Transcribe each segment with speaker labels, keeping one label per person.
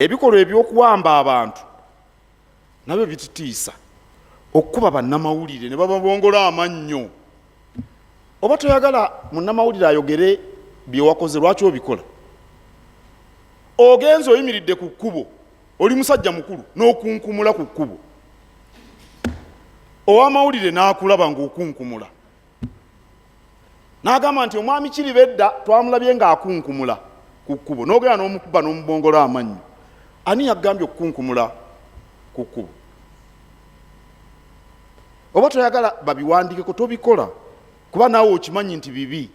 Speaker 1: Ebikolwa eby'okuwamba abantu nabyo bitutiisa, okukuba bannamawulire ne bababongola amannyo. Oba toyagala munnamawulire ayogere bye wakoze, lwaki obikola? Ogenze oyimiridde ku kkubo, oli musajja mukulu, n'okunkumula ku kkubo, ow'amawulire n'akulaba ng'okunkumula, n'agamba nti omwami Kiribedda twamulabye ng'akunkumula ku kkubo, n'ogenda n'omukuba n'omubongola amannyo. Ani yagambye okukunkumula ku kkubo? Oba toyagala babiwandikeko, tobikola, kuba naawe okimanyi nti bibi.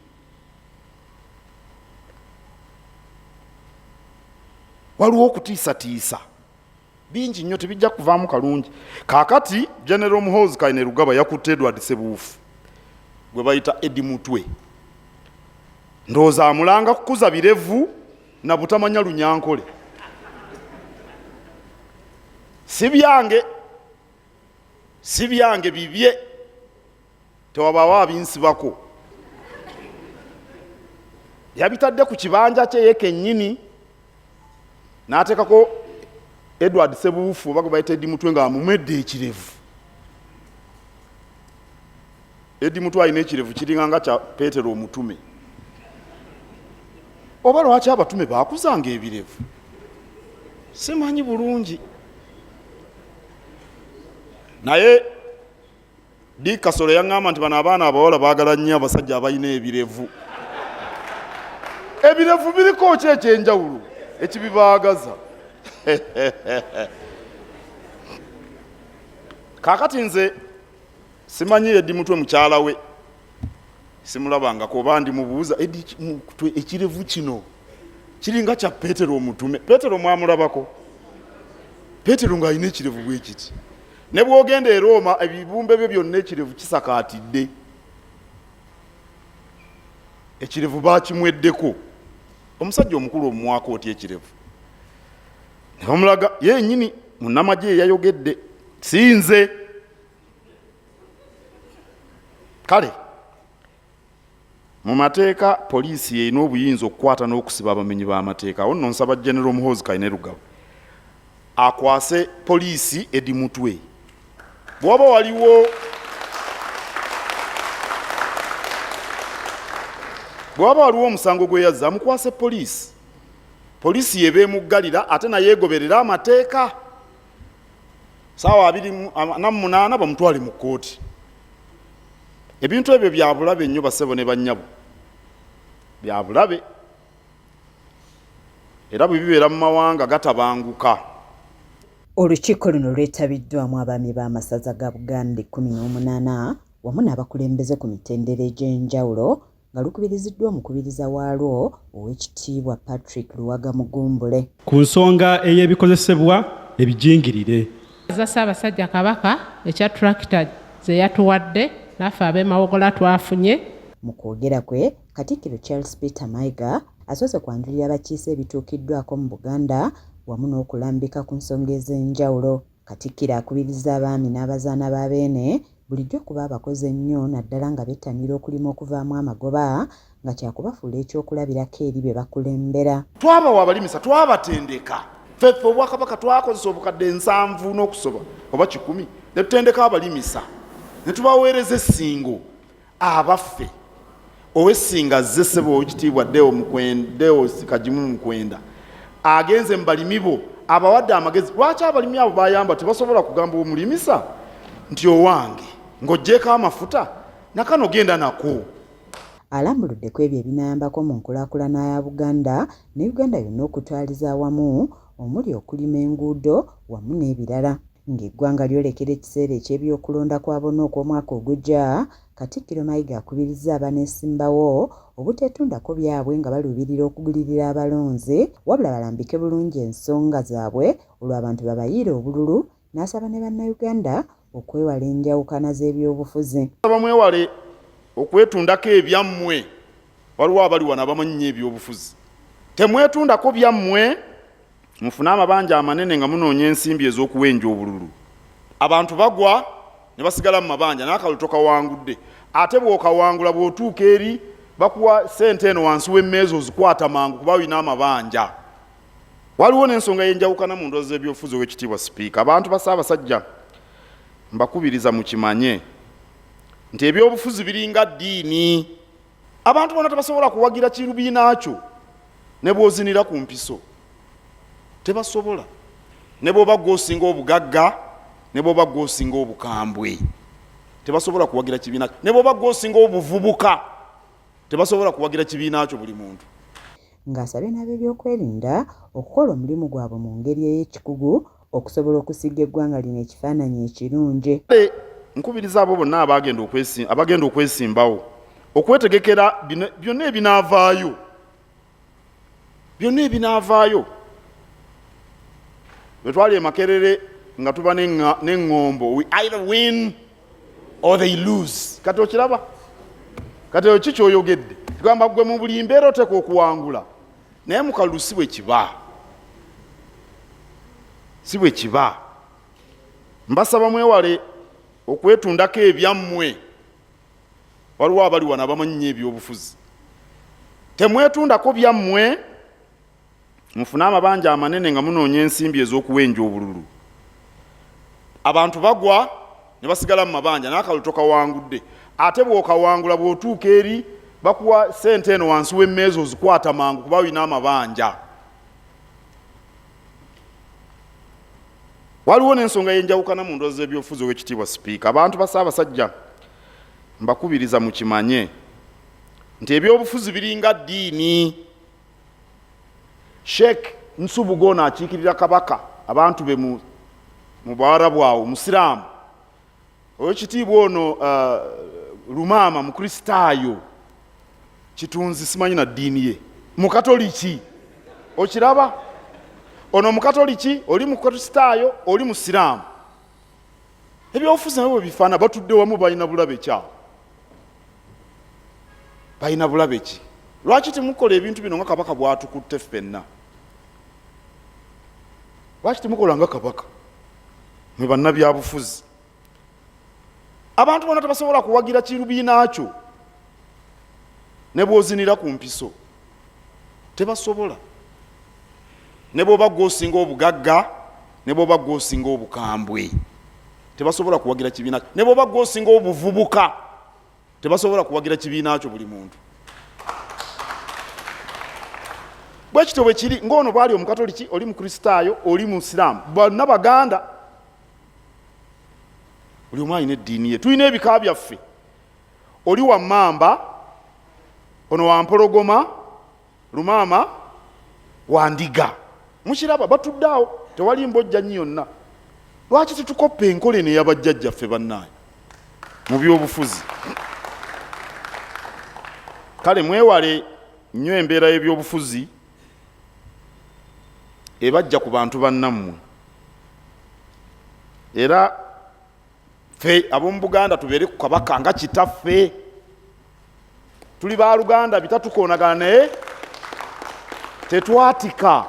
Speaker 1: Waliwo okutiisatiisa bingi nnyo, tebijja kuvaamu kalungi. Kaakati General Muhoozi Kainerugaba yakutte Edward Ssebuufu gwe bayita Eddie Mutwe, ndowooza amulanga kukuza birevu na butamanya Lunyankole. Si byange, si byange, bibye, tewabaawo abinsibako. Yabitadde ku kibanja kye ye kennyini n'ateekako Edward Ssebuufu oba gwe bayita Eddie Mutwe ng'amumwedde ekirevu. Eddie Mutwe alina ekirevu kiringa nga kya Peetero omutume. Oba lwaki abatume baakuzanga ebirevu simanyi bulungi, naye Dick Kasolo yaŋŋamba nti bano abaana abawala baagala nnyo abasajja abalina ebirevu. Ebirevu biriko ki ekyenjawulo ekibibaagaza? Kaakati nze simanyi Eddie Mutwe mukyala we simulabangako, oba ndi mubuuza Eddie Mutwe ekirevu kino kiringa kya Peetero omutume. Peetero mwamulabako? Peetero ng'alina ekirevu bwe kiti. Ne bw'ogenda e Rooma ebibumbe bye byonna ekirevu kisakaatidde, ekirevu baakimweddeko. Omusajja omukulu omumwako otya ekirevu? Ne bamulaga ye yennyini munnamagye yeyayogedde, si nze. Kale mu mateeka poliisi y'erina obuyinza okukwata n'okusiba abamenyi b'amateeka. Awo nno nsaba General Muhoozi Kainerugaba akwase poliisi Eddie Mutwe. Bw'oba waliwo bw'aba waliwo omusango gwe yazza amukwase poliisi, poliisi y'eba emuggalira ate naye egoberera amateeka. Saawa 28 bamutwale mu kkooti. Ebintu ebyo bya bulabe nnyo bassebo ne bannyabo, bya bulabe, era bwe bibeera mu mawanga gatabanguka.
Speaker 2: Olukiiko luno lwetabiddwamu abaami b'amasaza ga Buganda 18 wamu n'abakulembeze ku mitendera egy'enjawulo nga lukubiriziddwa omukubiriza waalwo Oweekitiibwa Patrick Luwaga Mugumbule.
Speaker 3: Ku nsonga ey'ebikozesebwa ebijingirire.
Speaker 4: Za Ssaabasajja Kabaka ekya tractor ze yatuwadde naffe ab'e Mawogola twafunye.
Speaker 2: Mu kwogera kwe, Katikkiro Charles Peter Mayiga asoose kwanjulira bakiise ebituukiddwako mu Buganda wamu n'okulambika ku nsonga ez'enjawulo. Katikkiro akubirizza abaami n'abazaana ba Beene bulijjo okuba abakozi ennyo naddala nga bettanira okulima okuvaamu amagoba nga kyakubafuula ekyokulabirako eri be bakulembera.
Speaker 1: Twabawa abalimisa, twabatendeka. Ffe ffe Obwakabaka twakozesa obukadde 70 n'okusoba oba 100 ne tutendeka abalimisa ne tubaweereza essingo. Abaffe, ow'Essingo azze ssebo Oweekitiibwa Deo Mukwenda, Deo Kagimu Mukwenda agenze mu balimi bo abawadde amagezi. Lwaki abalimi abo bayamba tebasobola kugamba omulimisa nti owange ng'oggyeeko amafuta nakano genda nako.
Speaker 2: Alambuludde kwebyo ebinayambako mu nkulaakulana ya Buganda ne Uganda yonna okutwaliza awamu omuli okulima enguudo wamu n'ebirala. Ng'eggwanga lyolekera ekiseera eky'ebyokulonda kwa bonna okw'omwaka ogujja, Katikkiro Mayiga akubirizza abaneesimbawo obuteetundako byabwe nga baluubirira okugulirira abalonzi wabula balambike bulungi ensonga zaabwe olwo abantu babayiire obululu n'asaba ne Bannayuganda okwewala enjawukana z'ebyobufuzi.
Speaker 1: Nsaba mwewale okwetundako ebyammwe. Waliwo abali wano abamanyi nnyo ebyobufuzi. Temwetundako byammwe. Mufune amabanja amanene nga munoonya ensimbi ez'okuwenja obululu. Abantu bagwa ne basigala mu mabanja n'akalulu tokawangudde. Ate bw'okawangula bw'otuuka eri bakuwa ssente eno wansi w'emmeeza ozikwata mangu kuba olina amabanja. Waliwo n'ensonga y'enjawukana mu ndowooza z'ebyobufuzi. Owekitiibwa Sipiika, abantu ba Ssaabasajja mbakubiriza mukimanye nti ebyobufuzi biringa ddiini. Abantu bonna tebasobola kuwagira kibiina kyo ne bw'ozinira ku mpiso, tebasobola. Ne bw'oba gw'osinga obugagga, ne bw'oba gw'osinga obukambwe, tebasobola kuwagira kibiina kyo. Ne bw'oba gw'osinga obuvubuka, tebasobola kuwagira kibiina kyo buli muntu.
Speaker 2: Ng'asabye n'ab'ebyokwerinda okukola omulimu gwabwe mu ngeri ey'ekikugu okusobola okusiiga eggwanga lino ekifaananyi ekirungi.
Speaker 1: Kale nkubiriza abo bonna abagenda okwesimbawo okwetegekera byonna ebinaavaayo, byonna ebinaavaayo. Bwe twali e Makerere nga tuba n'eŋŋombo, we either win or they lose. Kati okiraba, kati oyo ki kyoyogedde, tugamba gwe mu buli mbeera oteeka okuwangula, naye mu kalulu si bwe kiba, si bwe kiba. Mbasaba mwewale okwetundako ebyammwe. Waliwo abali wano abamanyi nnyo ebyobufuzi. Temwetundako byammwe mufune amabanja amanene nga munoonya ensimbi ez'okuwenja obululu. Abantu bagwa ne basigala mu mabanja, n'akalulu tokawangudde. Ate bw'okawangula, bw'otuuka eri bakuwa ssente eno wansi w'emmeeza, ozikwata mangu kuba olina amabanja. Waliwo n'ensonga y'enjawukana mu ndowooza z'ebyobufuzi. Owekitiibwa Sipiika, abantu ba Ssaabasajja mbakubiriza mukimanye nti ebyobufuzi biringa ddiini. Sheikh Nsubuga ono akiikirira Kabaka abantu be mu Buwarabu awo, Musiraamu. Owekitiibwa ono Lumaama Mukristaayo, Kitunzi simanyi na ddiini ye, Mukatoliki. Okiraba, ono Mukatoliki, oli Mukristaayo, oli Musiraamu. Ebyobufuzi nabyo bwe bifaana, batudde wamu balina bulabe kyawo, balina bulabe ki? Lwaki temukola ebintu bino nga Kabaka bw'atukutte ffenna? Lwaki temukola nga Kabaka mwe bannabyabufuzi? Abantu bonna tebasobola kuwagira kibiina kyo ne bw'ozinira ku mpiso, tebasobola. Ne bw'oba gw'osinga obugagga, ne bw'oba gw'osinga obukambwe, tebasobola kuwagira kibiina kyo. Ne bw'oba gw'osinga obuvubuka, tebasobola kuwagira kibiina kyo buli muntu. Bwe kityo bwe kiri ng'ono bw'ali Omukatoliki, oli Mukristaayo, oli Musiraamu, bonna Baganda, buli omu alina eddiini ye. Tulina ebika byaffe, oli wa mmamba, ono wa mpologoma, Lumaama wa ndiga. Mukiraba, batudde awo, tewali mbojjanyi yonna. Lwaki tetukoppa enkola eno eyabajjajjaffe bannaaye mu byobufuzi? Kale mwewale nnyo embeera y'ebyobufuzi ebajja ku bantu bannammwe. Era ffe ab'omu Buganda tubeere ku Kabaka nga kitaffe. Tuli baluganda bitatukoonagana, naye tetwatika,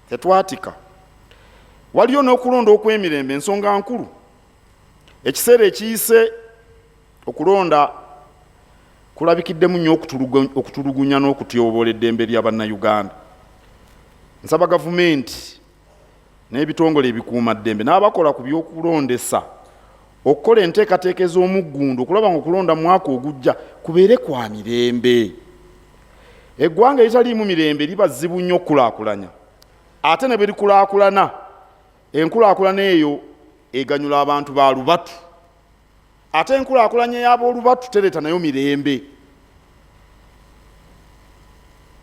Speaker 1: tetwatika. Waliyo n'okulonda okw'emirembe, ensonga nkulu. Ekiseera ekiyise okulonda kulabikiddemu nnyo okutulugunya n'okutyoboola eddembe lya Bannayuganda. Nsaba gavumenti n'ebitongole ebikuumaddembe n'abakola ku by'okulondesa okukola enteekateeka ez'omuggundu okulaba nga okulonda mu mwaka ogujja kubeere kwa mirembe. Eggwanga eritaliimu mirembe liba zzibu nnyo okukulaakulanya, ate ne bwe likulaakulana, enkulaakulana eyo eganyula abantu ba lubatu, ate enkulaakulanya y'ab'olubatu tereeta nayo mirembe.